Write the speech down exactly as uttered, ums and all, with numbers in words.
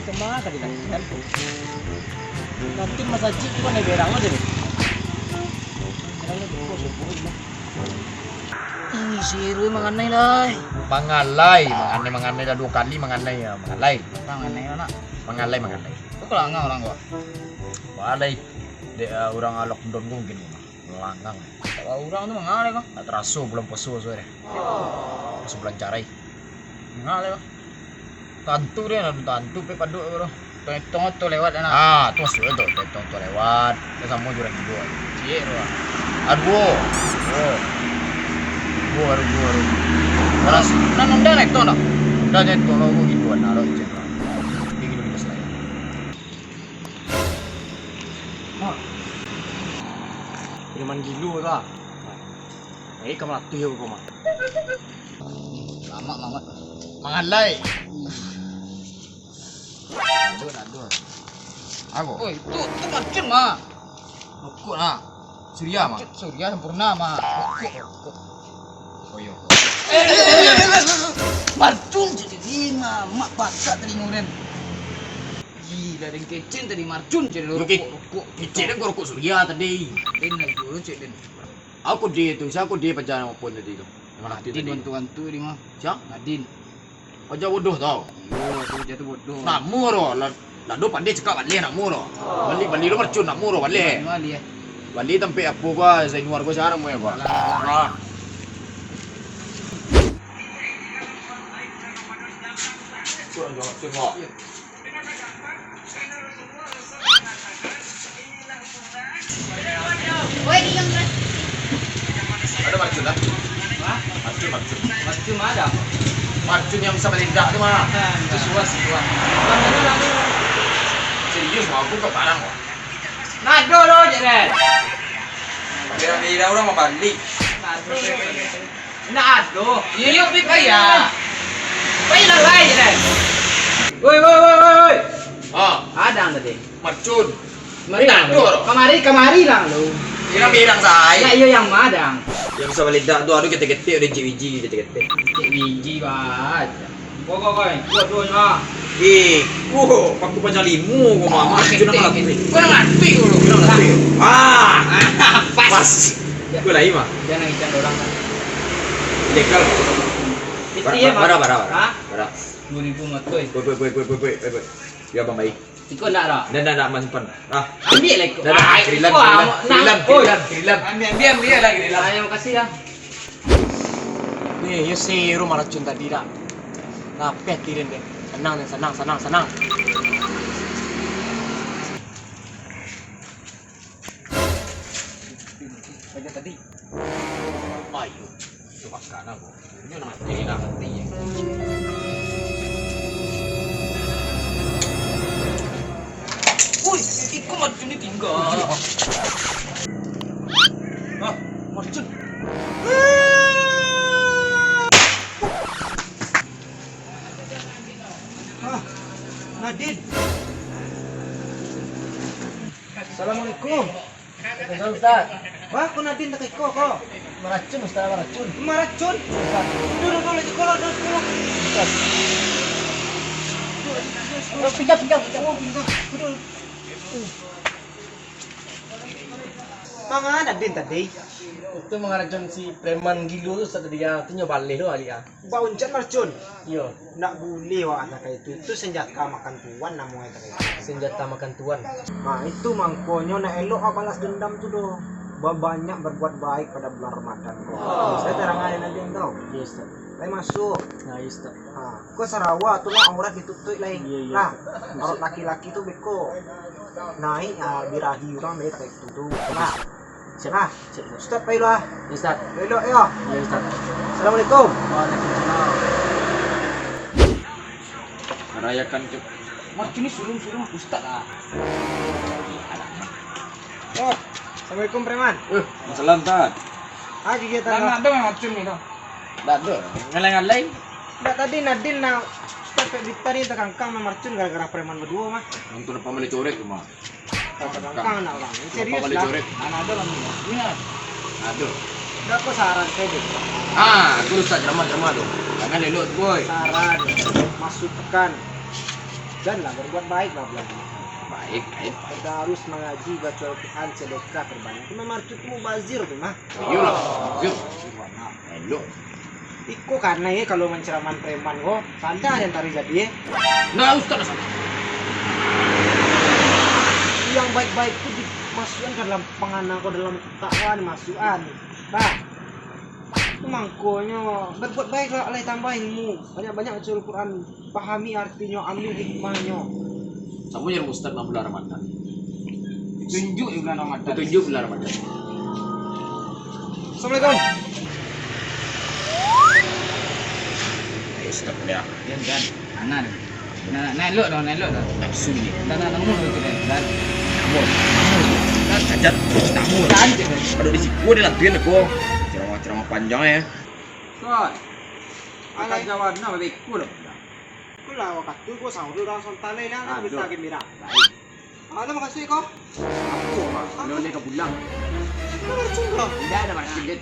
Kama tadi kan? Nanti masajik tu kan berang aja deh. Berang aja, kok subuh ini. Ih, si Rui manganai lai. Mangalai, manganai, manganai dah dua kali manganai ya, mangalai. Manganai lah, nak. Mangalai, mangalai. Kok kalau angah orang gua? Walai, dek, ah, orang alok don gua mungkin. Langang. Kalau urang tu mangalai kah? Tak taraso bulan puaso sudah. Masuk bulan carai. Mangalai kah? Tantu dia, tantu pe paduk tu. Tong-tong tu lewat anak. Ah, tu masuk tu, tong-tong tu lewat. Dia samo jo urang hidup. Ciek tu. Aduh. Oh. Duo, aduh, duo, aduh. Panas. Nan nunda naik tong dah. Nunda naik tong lah, gua hidup anak lo, ijin lah. Dia gila-gila selain. Mak. Preman gilo tu ah. Eh, ka malatuih aku, Mak. Lamak, Mak. Mangalai. Aduh, aduh. Aku? Oi, tu, tu Marcun, Mak. Rokok, nak. Surya, Mak. Marcun, Surya, Sempurna, Mak. Rokok, rokok. Oh, iyo. Eh, eh, eh, eh, eh. Marcun jadi lima, Mak, pakak talingo den. Gila, den kecen tadi Marcun jadi rokok, rokok. Kecen den rokok Surya tadi. Den lagi dulu cek den. Aku dia tu, siapa dia pacar sama pun tadi tu? Nadin tadi. Bantu-bantu dia mah. Siapa? Nadin. Aja bodoh tau. Iyo, tu aja tu bodoh. Namo ro, la-, lado pandai cakap baleh namo ro. Bali, bali lo Marcun namo ro baleh. Bali, eh. Bali tampek apo gua, Zainur gua jarang main gua. Alah, alah, alah. Ah. Sudah jawab semua. Iyo. Ada Marcun, dah? Hah? Marcun, Marcun. Marcun mana? Marcun yang bisa meledak tu, mah. Nah, itu suas, suas. Serius, mah, aku ke barang, mah. Nado lo, cek den. Kira-kira orang mau balik. Nado. Indak ado. Iyo, iyo, pai, pai, ah. Pai lah, pai, dah. Woi, woi, woi, woi, woi. Ah. Ada ang tadi. Marcun. Kamari lah, Indak ado, lo. Kamari, kamari lah, lo. Bilang-bilang sae. Indak, iyo, yang ma, dang? Yang bisa meledak tu, ado ketek-ketek, ado jik biji, ketek-ketek. Jik biji, bah. Kau, kau, kau, kuat tu, nyo. Eh, oh, paku panjang limo, kau, mama. Ketek, ketek. Kau nak mati, kau, lo. Kau nak mati. Ah. Pas. Pas. Kau lain, mah. Jangan ikan orang, kan. Ilegal. Piti, ya, Mak? Bara, bara, bara. Hah? Bara. Dua ribu lima ratus. Boy, boy, boy. Ya, Bang, baik. Iko ndak, dah? Ndak, ndak, ndak, Mas, simpan. Ah. Ambil lah iko. Ndak, ndak, ah, Grilan, iko, Grilan, ah, Grilan, oi. Grilan, Grilan. Ambil, ambil, ambil lah, Grilan. Ah, terima kasih, ya. Ni, yo si Ru Maracun tadi, dah. Nah, peh tirin deh. Sanang, nih, sanang, sanang, sanang. Raja tadi. Ayo, coba kana ko. Inyo nak mati, nak mati. Woi, iko Marcun ni tingga. Ah, Marcun. Ah, Nadin. Assalamualaikum. Waalaikumsalam, Ustaz. Wah, ko Nadin tak iko ko. Maracun, Ustaz, maracun. Maracun? Ustaz. Duduak, duduak, lagi ko lah, duduak, duduak. Ustaz. Duduak, duduak, duduak. Pindah, pindah, pindah. Oh, pindah. Duduak. Manga Nadin tadi? Itu mangaracun si preman gilo tu, Ustaz, tadi, ya. Itu nyo baleh tu, Ali, ya. Bauncak maracun. Iyo. Ndak buleh wak ado kayak itu. Itu senjata makan tuan namonyo kayak itu. Senjata makan tuan. Nah, itu mangkonyo nak elok wak balas dendam tu doh. Ba-, banyak berbuat baik pada bulan Ramadan ko. Saya terang aja nanti tau. Iya, Ustaz. Saya masuk. Nah, iya, Ustaz. Nah, ko sarawa tu lah aurat ditutup lah. Iya, iya, Ustaz. Nah, aurat laki-laki tu beko. Naik, ah, birahi urang dari itu tu. Nah. Siap. Nah. Ustaz, pai dulu, ah. Ustaz. Elok, yo. Iya, Ustaz. Assalamualaikum. Waalaikumsalam. Merayakan ke-, Marcun ni suruh-suruh Ustaz lah. Oh, assalamualaikum, preman. Eh, salam, Tad. Ah, kegiatan. Lah, nak dengar Marcun ni, dah. Ndak ado. Ngalai-ngalai. Ndak, tadi Nadin nak Ustaz Pek Blitar ni takangkang sama Marcun gara-gara preman baduo, mah. Nonton apa malah coret tu, mah. Takangkang anak urang. Serius lah. Anak ado lah ni. Ingat. Ado. Dah, ko saran sajo. Ah, aku rusak ceramah-ceramah tu. Jangan elok tu, boy. Saran. Masukan. Janlah berbuat baik lah, Bang. Baik, baik. Kita harus mengaji, baca Al-Quran, sedekah terbanyak. Itu memang itu mubazir tu mah. Iyolah, mubazir. Elok. Iko karena ye kalau menceramah preman ko, sadar yang tadi jadi ye. Nah, ustaz dah salah. Yang baik-baik tu dimasukkan ke dalam pangan ko, dalam takwa dimasukkan. Nah, itu mangkonyo berbuat baiklah, alai tambah ilmu. Banyak-banyak baca Al-Quran. Pahami artinyo, ambil hikmahnyo. Samo jo Ustaz mah bulan Ramadan. Tunjuk di bulan Ramadan. Tunjuk bulan Ramadan. Assalamualaikum. Ayo, Ustaz, ya. Diam, diam. Anan. Nah, nah, elok dah, nah, elok dah. Nafsu ni. Dah, dah, namun tu, dah, dah. Namun. Namun. Dah, cacat. Namun. Dah, anjing. Aduh, di siko dia latihan aku. Ceramah-ceramah panjang ya. Ustaz. Alai. Akan jawab, nah, lebih cool lah. Itulah wakatu ko sahur urang sontalai lah, kan. Aduh. Bisa gembira. Baik. Alah, makasih ko. Apa, Pak? Apa? Lo ni ka pulang. Lo macam ko. Tidak ada macam, Dit.